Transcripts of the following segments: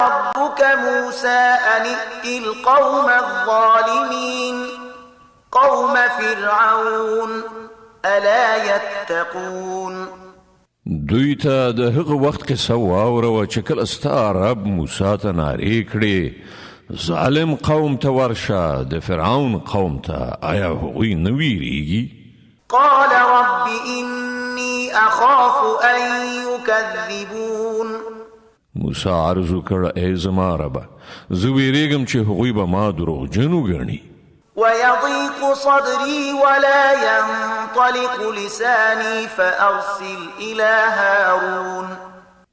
ربك موسى أن ائت القوم الظالمين قوم فرعون ألا يتقون. دوی ته د هغه وخت قصه واوروه چې کله ستا رب موسی ته نارې کړې، ظالم قوم ته ورشه، د فرعون قوم ته، آیا هغوی نه ویریږي؟ قال رب إني أخاف أن يكذبون. موسی عرض وکړ، ای زما ربه، زه ویریږم چې هغوی به ما دروغجن وګڼي. ويضيق صدري ولا ينطلق لساني فأرسل إلى هارون.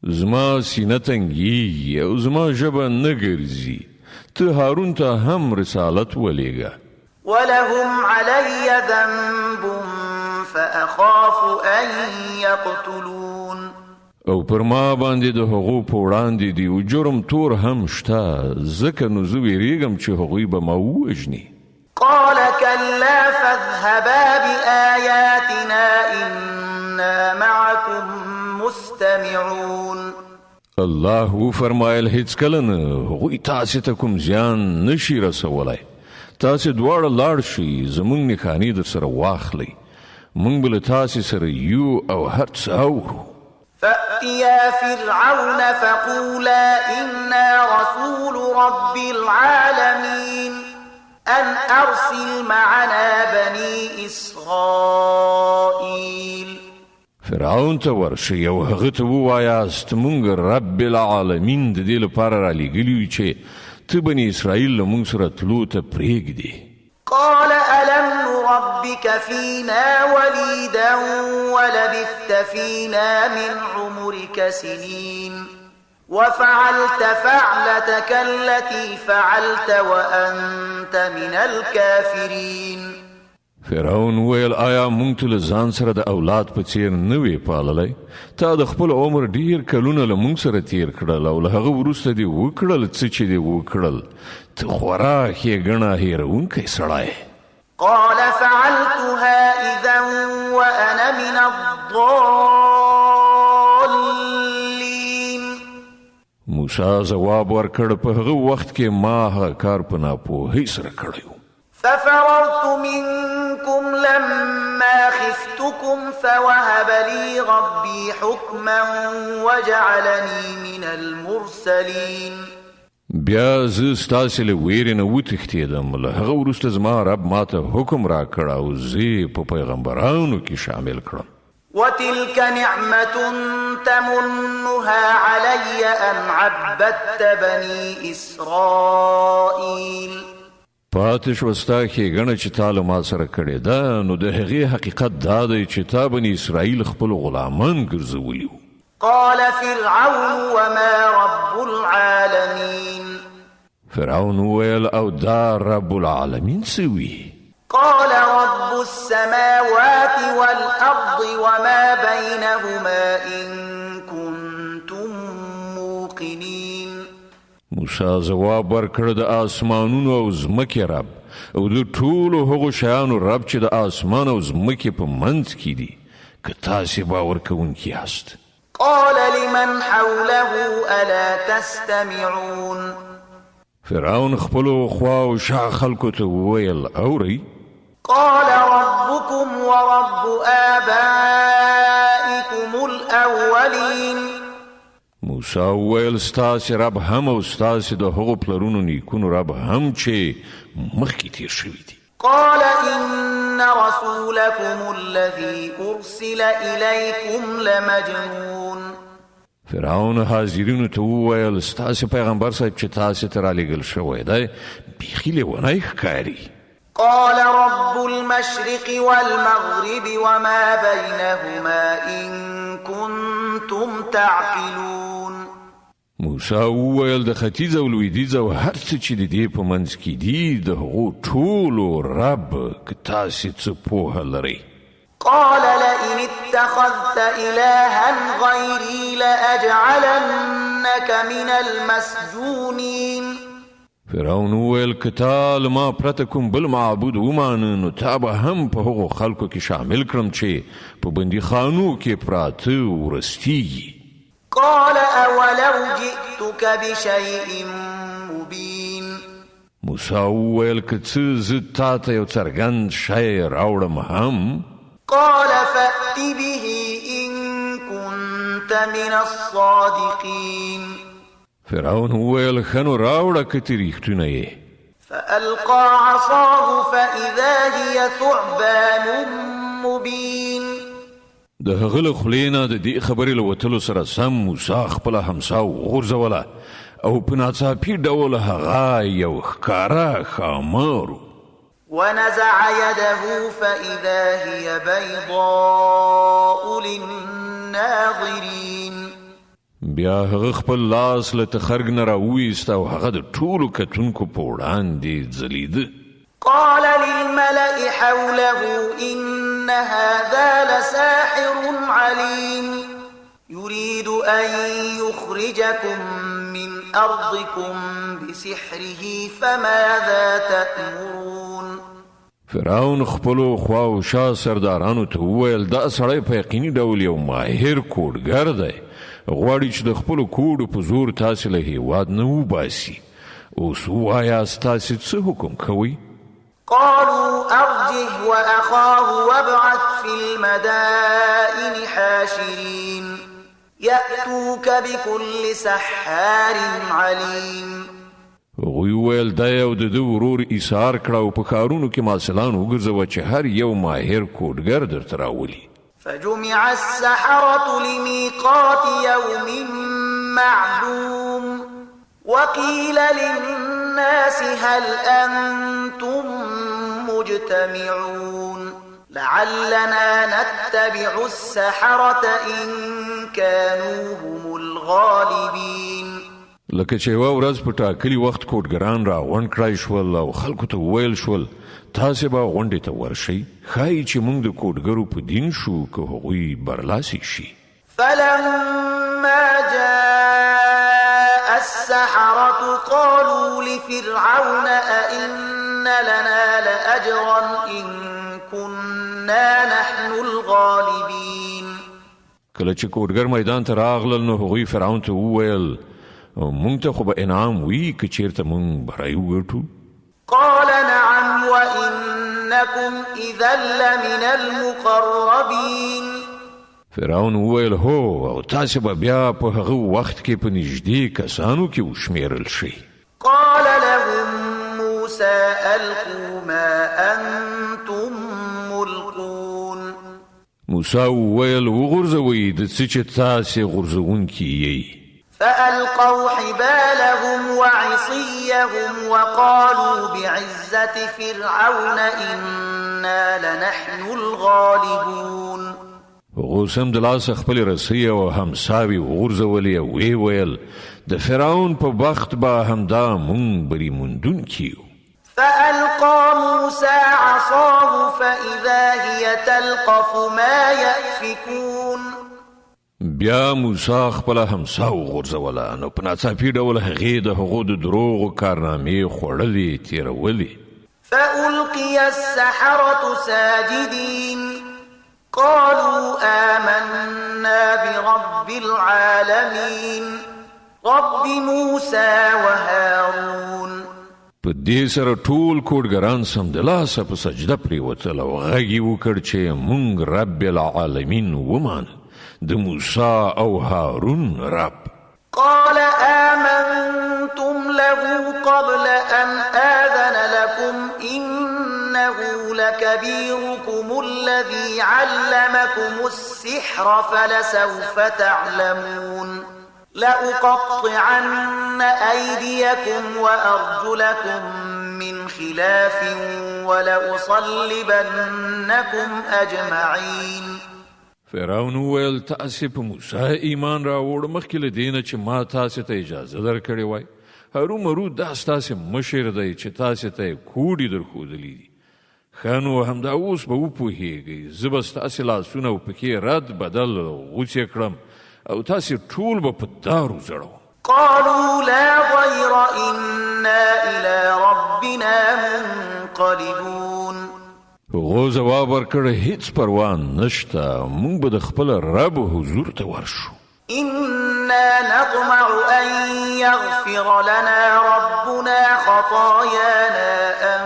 زما سینه تنګیږي او زما ژبه نه ګرځي، ته هارون ته هم رسالت ولېږه. ولهم علي ذنب فأخاف أن يقتلون. او پر ما باندې د هغو په وړاندې د یو جرم تور هم شته، ځکه نو زه ویریږم چې هغوی به ما ووژني. قال كلا فاذهبا بآياتنا إنا معكم مستمعون. الله وفرمایل، هیڅکله نه، هغوی تاسې ته کوم زیان نشي رسولای. تاسې دواړه لاړ شئ، زموږ نښانې در سره واخلئ، موږ به له تاسې سره یو او هر څه اورو. فأتيا فرعون فقولا إنا رسول رب العالمين أن أرسل معنا بني إسرائيل. فرعون ته ورشئ او هغه ته ووایاست، مونږ رب العالمین د دې لپاره را لېږلي یو چې ته بني اسرائیل له مونږ سره تلو ته پرېږدې. قال ألم نربك فينا وليدا ولبثت فينا من عمرك سنين وفعلت فعلتك التي فعلت وأنت من الكافرين. فرعون وویل، آیا مونږ ته له ځان سره د اولاد په څیر نه وې پاللی؟ تا د خپل عمر ډیر کلونه له مونږ سره تیر کړل او له هغه وروسته دې وکړل څه چې دې وکړل، ته خورا ښېګڼه هېروونکی سړی. قال فعلتها إذا وأنا من الضالين. موسی ځواب ورکړ، په هغه وخت کې ما هغه کار په ناپوهۍ سره کړی و. ففررت منكم لما خفتكم فوهب لي ربي حكما وجعلني من المرسلين. بیا زه ستاسې له ویرې نه وتښتېدم، له هغه وروسته زما رب ماته حکم راکړ او زه یې په پیغمبرانو کې شامل کړم. وتلك نعمة تمنها علي أن عبدت بني إسرائيل. پاتې شوه ستا ښېګڼه چې تا له ما سره کړې ده، نو د هغې حقیقت دا دی چې تا بني اسرائیل خپل غلامان ګرځولي وو. قال فرعون وما رب العالمين. فرعون وویل، او دا رب العالمین څه وي؟ قال رب السماوات والأرض وما بينهما إن كنتم موقنين. موسی ځواب ورکړ، د آسمانونو او ځمکې رب او د ټولو هغو شیانو رب چې د آسمان او ځمکې په منځ کې دي، که تاسې باور کوونکي یاست. قال لمن حوله ألا تستمعون. فرعون خپلو خوا او شا خلکو ته وویل، اورئ؟ قال ربكم ورب آبائكم الأولين. موسی وویل، ستاسې رب هم او ستاسې د هغو پلرونو نیکونو رب هم چې مخکې تیر شوي دي. قال إن رسولكم الذي أرسل إليكم لمجنون. فرعون حاضرینو ته وویل، ستاسې پیغمبر صاحب چې تاسې ته رالیږل شوی دی بیخي لیونی ښکاري. قال رب المشرق والمغرب وما بينهما إن كنتم تعقلون. موسی وویل، د ختیځ او لویدیځ او هر څه چې د دې په منځ کې دي د هغو ټولو رب، که تاسې څه پوهه لرئ. قال لئن اتخذت إلها غيري لأجعلنك من المسجونين. فرعون وویل، که تا له ما پرته کوم بل معبود ومانه، نو تا به هم په هغو خلکو کې شامل کړم چې په بندیخانو کې پراته ورستیږي. قال أولو جئتك بشيء مبين. موسی وویل، که څه زه تا ته یو څرګند شی راوړم هم؟ قال فأت به إن كنت من الصادقين. فرعون وویل، ښه نو راوړه که ته رښتونی یې. فألقى عصاه فإذا هي ثعبان مبين. د هغه له خولې نه د دې خبرې له وتلو سره سم موسی خپله همسا وغورځوله او په ناڅاپي ډول هغه یو ښکاره ښامار و. ونزع يده فإذا هي بيضاء للناظرين. بیا هغه خپل لاس له تخرګ نه راوویست او هغه د ټولو کتونکو په وړاندې ځلیده. قال للملأ حوله إن هذا لساحر عليم يريد أن يخرجكم من أرضكم بسحره فماذا تأمرون. فرعون خپلو خوا او شا سردارانو ته وویل، دا سړی په یقیني ډول یو ماهر کوډګر دی، غواړي چې د خپلو کوډو په زور تاسې له هیواد نه وباسي. اوس ووایاست تاسې څه حکم کوئ؟ قالوا أرجه وأخاه وابعث في المدائن حاشرين يأتوك بكل سحار عليم. هغوی وویل، دی او د ده ورور ایسار کړه او په ښارونو کې محصلان وګرځوه چې هر یو ماهر کوډګر درته راولي. فجمع السحرة لميقات يوم معلوم وقيل للناس هل أنتم مجتمعون لعلنا نتبع السحرة إن كانوا هم الغالبين. لکه چې یوه ورځ په ټاکلي وخت کوډګران راغونډ کړای شول او خلکو ته وویل شول، تاسې به غونډې ته ورشئ، ښایي چې موږ د کوډګرو په دین شو که هغوی برلاسي شي. فلما جاء السحرة قالوا لفرعون أئن لنا لأجرا إن كنا نحن الغالبين. کله چې کوډګر میدان ته راغلل نو هغوی فرعون ته وویل، مونږ ته خو به انعام وي که چیرته مونږ بری وګټو. قال نعم وإنكم إذا لمن المقربين. فرعون وویل، هو، او تاسې به بیا په هغه وخت کې په نږدې کسانو کې وشمیرل شئ. قال لهم موسى ألقوا ما أنتم ملقون. موسی وویل، وغورځوئ د څه چې تاسې غورځوونکي یئ. فألقوا حبالهم وعصيهم وقالوا بعزة فرعون إنا لنحن الغالبون. هغو سمدلاسه خپلې رسۍ او همساوې وغورځولې او ویې ویل، د فرعون په بخت به همدا مونږ بري موندونکي یو. فألقى موسى عصاه فإذا هي تلقف ما يأفكون. بیا موسی خپله همسا وغورځوله نو په ناڅاپي ډول هغې د هغو د دروغو کارنامې خوړلې تېرولې. فألقي السحرة ساجدين قالوا آمنا برب العالمين رب موسى وهارون. په دې سره ټول کوډګران سمدلاسه په سجده پرېوتل او غږ یې وکړ چې مونږ رب العالمین ومانه، د موسی او هارون رب. قال آمنتم له قبل أن آذن لكم إنه لكبيركم الذي علمكم السحر فلسوف تعلمون لأقطعن أيديكم وأرجلكم من خلاف ولأصلبنكم أجمعين. فرعون وویل، تاسې په موسی ایمان راوړ مخکې له دې نه چې ما تاسې ته اجازه درکړې وای. هرومرو دا ستاسې مشر دی چې تاسې ته یې کوډې درښودلې دي. ښه نو همدا اوس به وپوهېږئ، زه به ستاسې لاسونه او پښې رد بدل غوڅې کړم او تاسې ټول به په دار وځړوم. قالوا لا ضير إنا إلى ربنا منقلبون. هغو ځواب ورکړ، هیڅ پروا نشته، موږ به د خپل رب حضور ته ورشو. إنا إنا نطمع أن يغفر لنا ربنا خطايانا أن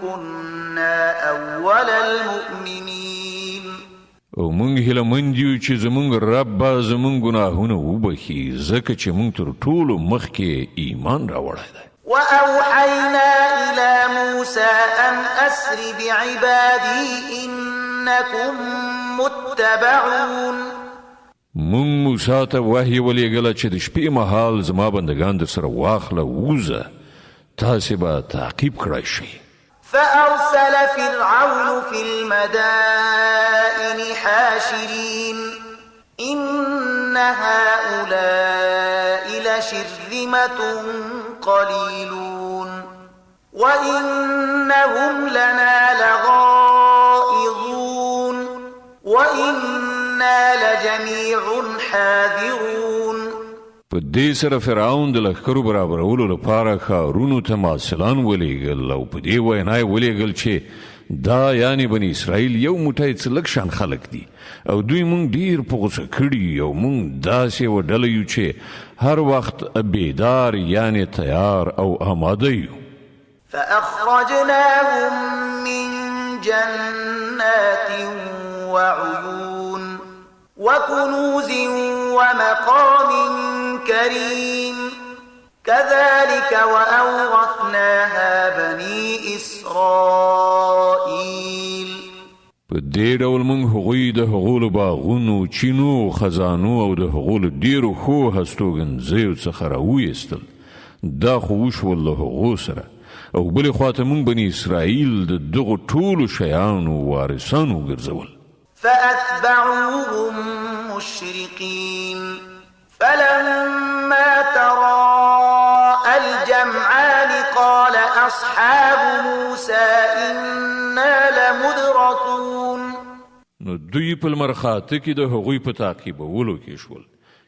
كنا أول المؤمنين. او مونږ هیله مند یو چې زمونږ رب به زمونږ ګناهونه وبخي، ځکه چې مونږ تر ټولو مخکې ایمان راوړی دی. وأوحينا إلى موسى أن أسر بعبادي إنكم متبعون. مونږ موسی ته وحی ولېږله چې د شپې مهال زما بندگان در سره واخله ووځه، تاسې به تعقیب کړای شئ. فأرسل فرعون في المدائن حاشرين إن هؤلاء لشرذمة قليلون وإنهم لنا لغائظون وإنا لجميع حاذرون. په دې سره فرعون د لښکرو برابرولو لپاره ښارونو ته محصلان ولېږل، او په دې وینا یې ولېږل چې دا یعنی بني اسرائیل یو موټی څه لږ شان خلک دي، او دوی مونږ ډیر په غوسه کړي، او مونږ داسې یوه ډله یو چې هر وخت بیدار یعنی تیار او آماده یو. فأخرجناهم من جنات وعيون وكنوز ومقام كريم كذلك وأورثناها بني إسرائيل. په دې ډول موږ هغوی د هغو له باغونو، چینو، خزانو او د هغو له ډېرو ښو هستوګنځیو څخه راویستل. دا خو وشول له هغو سره، او بلې خواته موږ بني اسرائیل د دغو ټولو شیانو وارثان وګرځول. فأتبعوهم مشرقين فلما تراءى الجمعان قال أصحاب موسى إنا لمدركون. نو دوی په لمرخاته کې د هغوی په تعقیبولو کې شول.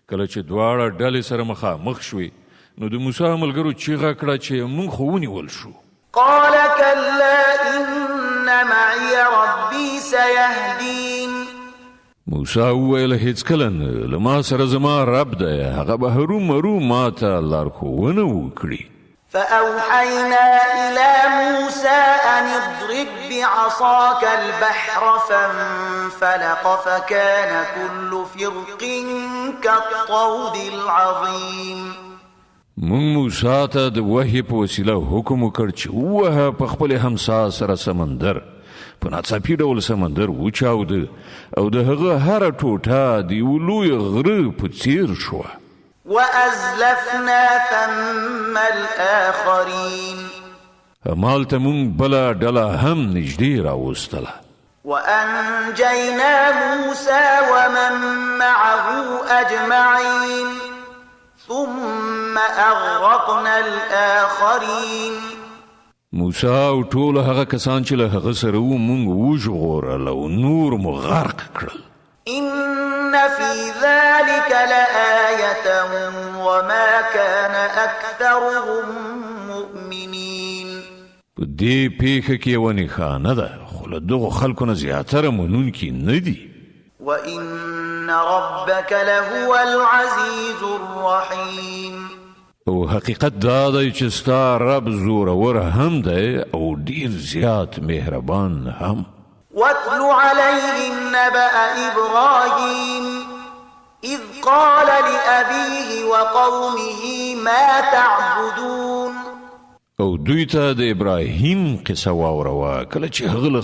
کله چې دواړه ډلې سره مخامخ شوې، نو د موسی ملګرو چیغه کړه چې مونږ خو ونیول شو. قال كلا إن معي ربي سيهدين. موسی وویل هیڅکله نه، له ما سره زما رب دی، هغه به هرومرو ما ته لارښوونه وکړي. فأوحينا إلى موسى أن اضرب بعصاك البحر فانفلق فكان كل فرق كالطود العظيم. مونږ موسی ته د وحی په وسیله حکم وکړ چې ووهه په خپلې همسا سره سمندر. په ناڅاپي ډول سمندر وچاوده او د هغه هره ټوټه د یو لوی غره په څیر شوه. وأزلفنا ثم الآخرين. همالته مونږ بله ډله هم نږدې راوستله. وأنجينا موسى ومن معه أجمعين ثم أغرقنا الآخرين. موسی او ټول هغه کسان چې له هغه سره وو مونږ وژغورل او نور مو غرق کړل. إن في ذلك لآية وما كان أكثرهم مؤمنين. په دې پیښه کې یوه نښانه ده، خو له دغو خلکو نه زیاتره منونکي نه دي. وإن ربك لهو العزيز الرحيم. او حقیقت دا دی چې ستا رب زورور هم دی او ډیر زیات مهربان هم. واتل عليهم نبأ إبراهيم إذ قال لأبيه وقومه ما تعبدون. او دوی ته د ابراهیم قصه واوروه کله چې هغه له